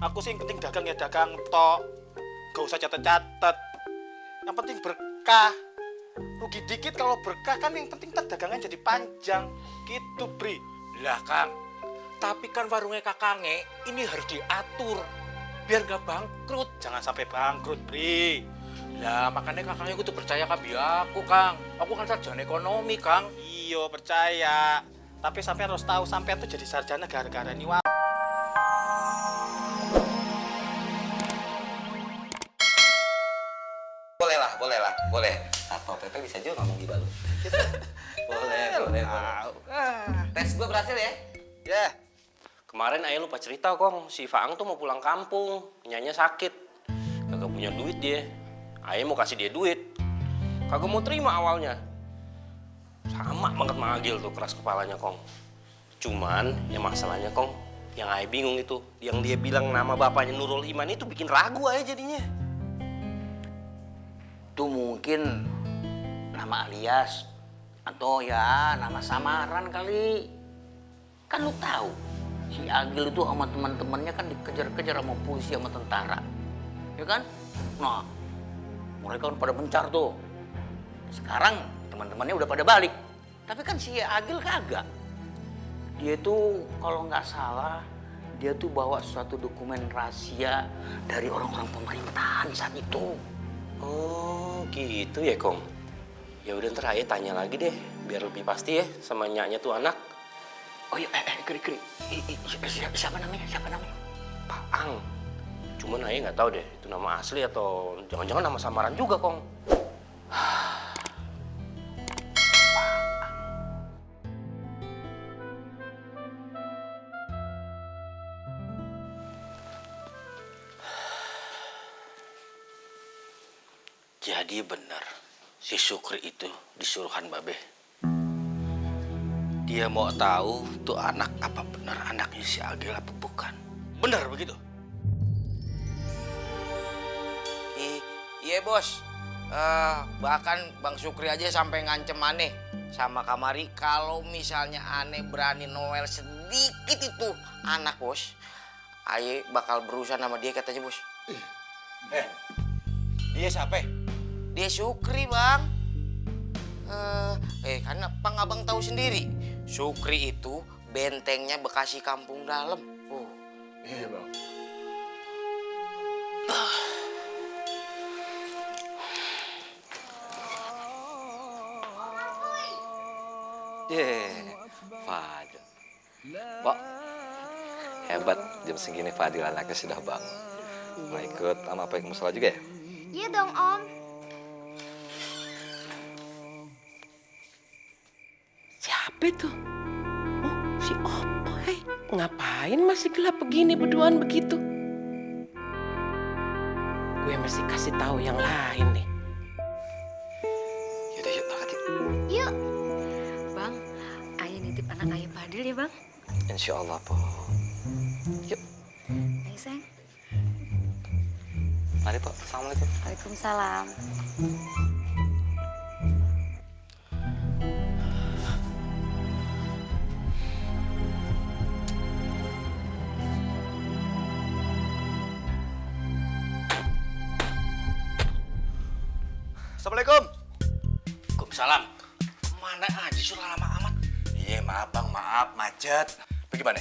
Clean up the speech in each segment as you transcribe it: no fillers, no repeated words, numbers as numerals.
Aku sih yang penting dagang ya dagang tok. Gak usah catet-catet. Yang penting berkah. Rugi dikit kalau berkah kan, yang penting dagangan jadi panjang. Gitu, Bri. Lah Kang, tapi kan warungnya Kakange ini harus diatur biar gak bangkrut. Jangan sampai bangkrut, Bri. Lah makanya Kakange kudu percaya kabi aku, Kang. Aku kan sarjana ekonomi, Kang. Iya, percaya. Tapi sampai harus tahu sampai tuh jadi sarjana gara-gara ini. Boleh. Satpol PP bisa juga ngomong gila lu. Boleh. Tes gue berhasil ya? Ya. Kemarin ayah lupa cerita, Kong. Si Faang tuh mau pulang kampung. Nyanya sakit. Kagak punya duit dia. Ayah mau kasih dia duit. Kagak mau terima awalnya. Sama banget manggil tuh, keras kepalanya, Kong. Cuman, ya masalahnya, Kong, yang ayah bingung itu. Yang dia bilang nama bapaknya Nurul Iman itu bikin ragu ayah jadinya. Itu mungkin nama alias atau ya nama samaran kali. Kan lu tahu si Agil itu sama teman-temannya kan dikejar-kejar sama polisi sama tentara, ya kan? Nah, mereka kan pada mencar tuh. Sekarang teman-temannya udah pada balik, tapi kan si Agil kagak. Dia tuh kalau nggak salah dia tuh bawa suatu dokumen rahasia dari orang-orang pemerintahan saat itu. Oh, gitu ya, Kong. Ya udah ntar ayah tanya lagi deh, biar lebih pasti ya sama nyaknya tuh anak. Oh iya, Kri. Siapa namanya? Paang. Cuman ayah nggak tahu deh itu nama asli atau jangan-jangan nama samaran juga, Kong. Jadi benar, si Sukri itu disuruhan Babe. Dia mau tahu tuh anak apa benar anaknya si Agil apa bukan. Benar begitu? Iya bos, bahkan Bang Sukri aja sampai ngancem aneh sama Kamari kalau misalnya aneh berani Noel sedikit itu anak bos, aye bakal berurusan sama dia katanya bos. Dia siapa? Dia Sukri bang. Karena Bang Abang tahu sendiri, Sukri itu bentengnya Bekasi Kampung Dalam. Iya bang. Fadil. Pak, hebat jam segini Fadil anaknya sudah bangun. Mau ikut sama apa yang musola juga ya? Iya dong, Om. Siapa itu? Oh, si Opoy. Ngapain masih gelap begini berduaan begitu? Gue mesti kasih tahu yang lain nih. Yaudah, yuk berangkat yuk. Yuk. Bang, ayah nitip anak ayah Fadil ya bang? Insya Allah, Po. Yuk. Ayo sayang. Mari, Po. Assalamualaikum. Waalaikumsalam. Assalamualaikum. Waalaikumsalam. Mana aja suruh lama amat. Iya maaf bang, maaf macet. Bagaimana?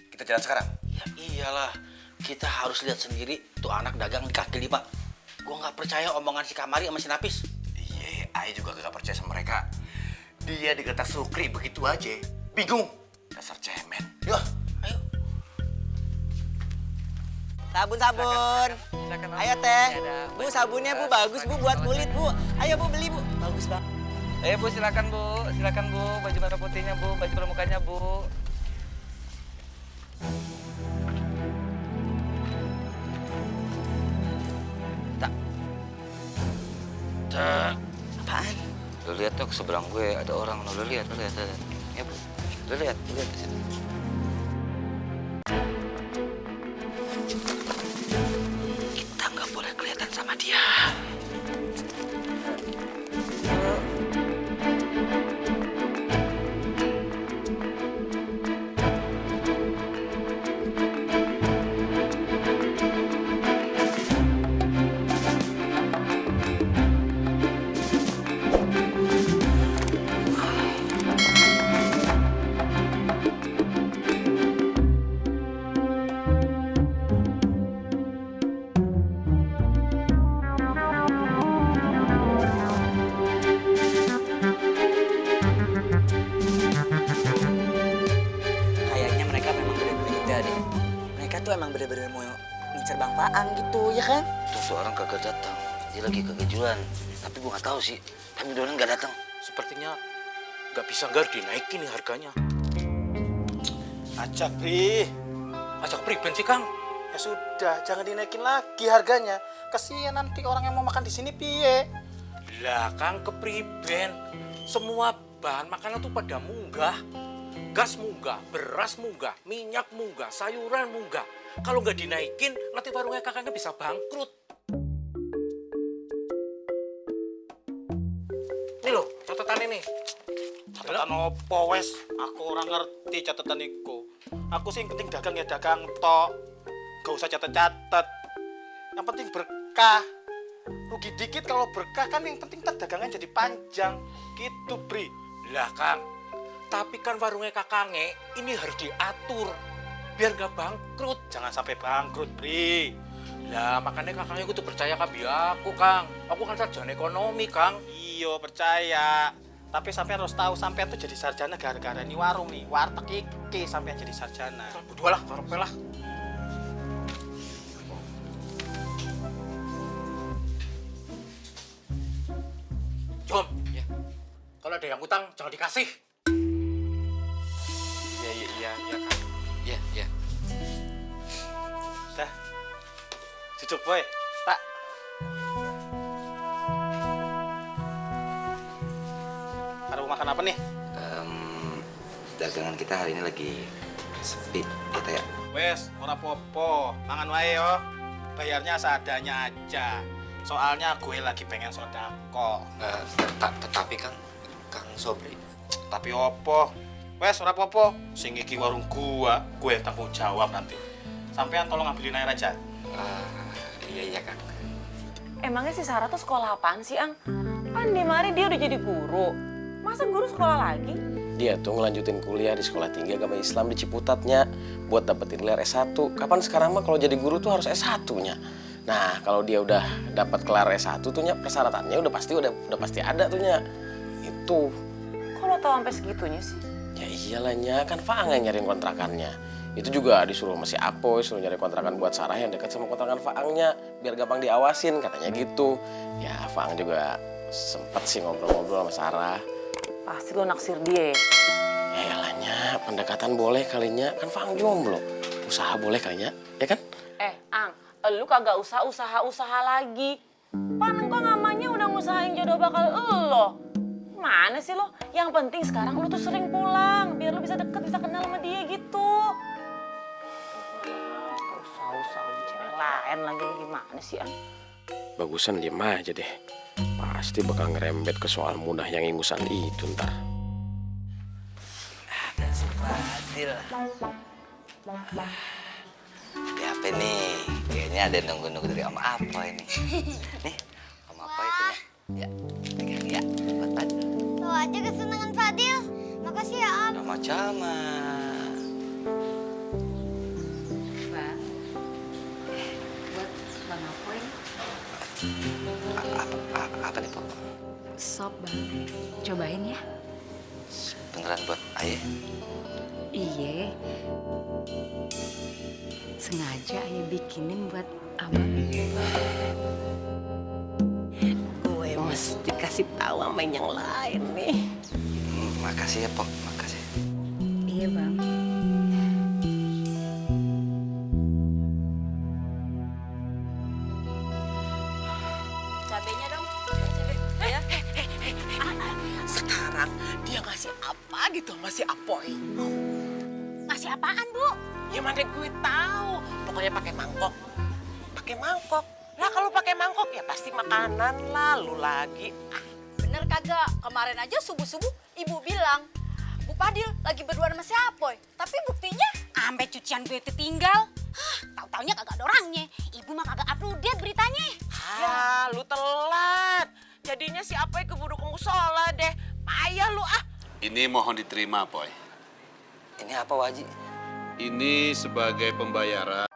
Kita jalan sekarang? Ya iyalah, kita harus lihat sendiri tuh anak dagang di kaki lima. Gua nggak percaya omongan si Kamari sama si Napis. Iya, Ayah juga gak percaya sama mereka. Dia digetak Sukri begitu aja. Bingung. Dasar cemen. Yuk, ayo. Sabun. Ayo teh. Bu sabunnya bu bagus bu buat kulit bu. Ayo bu beli bu. Bagus banget. Ayo Bu, silakan Bu, baju merah putihnya Bu, baju pramukanya Bu. Apaan? Lu lihat tuh seberang gue ada orang. Lu lihat. Ya Bu, lu lihat di situ. Kita nggak boleh kelihatan sama dia. tuh emang bener-bener mau ngincer Bang Faang gitu, ya kan? Tuh orang kagak datang. Dia lagi kekejuan. Tapi gua nggak tahu sih. Tapi mudah-mudahan nggak datang. Sepertinya nggak bisa nggak dinaikin nih harganya. Ajak, Bri. Ajak priben sih, Kang? Ya sudah, jangan dinaikin lagi harganya. Kasihan nanti orang yang mau makan di sini piye. Lah, Kang, kepriben. Semua bahan makanan tuh pada munggah. Gas munggah, beras munggah, minyak munggah, sayuran munggah. Kalau nggak dinaikin, nanti warungnya kakaknya bisa bangkrut. Nih loh, catatan ini. Catatan opo wes? Aku orang ngerti catatan iku. Aku sih yang penting dagang ya dagang tok. Gak usah catet-catet. Yang penting berkah. Rugi dikit kalau berkah kan yang penting dagangan jadi panjang. Gitu, Bri. Lah, Kang. Tapi kan warungnya kakaknya ini harus diatur. Biar nggak bangkrut. Jangan sampai bangkrut, Bri. Lah, makanya kakaknya tuh percaya kabi aku, Kang. Aku kan sarjana ekonomi, Kang. Iya, percaya. Tapi sampai harus tahu sampai tuh jadi sarjana gara-gara ini warung nih. Warteg iki sampai jadi sarjana. Berdua lah, karepe lah. Jom, ya. Kalau ada yang utang, jangan dikasih. Iya, Kang. Iya. Dah. Cucuk, boy. Pak. Baru makan apa nih? Dagangan kita hari ini lagi sepi, gitu ya. Wes, ora popo. Mangan wae yo. Bayarnya seadanya aja. Soalnya gue lagi pengen sodako. Tetapi Kang Sobri. Tapi opo? Wes, ora popo. Sing iki warung gua, gue yang tanggung jawab nanti. Sampean tolong ambilin air aja. Iya Kang. Emangnya si Sarah tuh sekolah apaan sih, Ang? Kan di mari dia udah jadi guru. Masa guru sekolah lagi? Dia tuh ngelanjutin kuliah di sekolah tinggi agama Islam di Ciputatnya buat dapetin gelar S1. Kapan sekarang mah kalau jadi guru tuh harus S1-nya. Nah, kalau dia udah dapat gelar S1 tuh nya persyaratannya udah pasti ada tuh nya. Itu. Kok lo tau sampai segitunya sih? Ya iyalah nya, kan Faang yang nyariin kontrakannya. Itu juga disuruh sama si Apoy, suruh nyari kontrakan buat Sarah yang dekat sama kontrakan Faangnya biar gampang diawasin katanya gitu. Ya Faang juga sempet sih ngobrol-ngobrol sama Sarah. Pasti lo naksir dia. Elahnya, pendekatan boleh kalinya, kan Faang jomblo. Usaha boleh kalinya, ya kan? Ang, lu kagak usah usaha-usaha lagi. Pan engkau namanya udah ngusahain jodoh bakal lo. Mana sih lo? Yang penting sekarang lu tuh sering pulang, biar lu bisa deket, bisa kenal sama dia gitu. Usaha-usaha cewek lain lagi, lu gimana sih, Ang? Bagusan diem aja deh. Pasti bakal ngerembet ke soal mudah yang ingusan itu ntar. Ada si Fadil. Di apa nih? Kayaknya ada nunggu-nunggu dari Om Apoy nih. Nih, Om Apoy punya. Ya, pegang ya. Buat Fadil. Tuh aja kesenangan Fadil. Makasih ya, Om. Sama-sama. Bang, buat Bang Apoy. Apa nih, Pok? Sop, Bang. Cobain ya. Beneran buat Ayah? Iya. Sengaja Ayah bikinin buat Abang. Gue mesti kasih tahu sama yang lain nih. Makasih ya, Pok. Makasih. Iya, Bang. Cabenya dong. Sekarang dia ngasih apa gitu masih Apoy. Ngasih apaan, Bu? Ya mana gue tahu. Pokoknya pakai mangkok. Pakai mangkok. Lah kalau pakai mangkok ya pasti makanan lalu lagi. Bener kagak? Kemarin aja subuh-subuh ibu bilang, Bu Fadil lagi berdua sama si Apoy. Tapi buktinya ampe cucian gue tertinggal. Tahu-taunya kagak ada orangnya. Ibu mah kagak upload beritanya. Lu telat. Jadinya si Apoy keburu ke musola deh. Payah lu ah. Ini mohon diterima, Poy. Ini apa, Waji? Ini sebagai pembayaran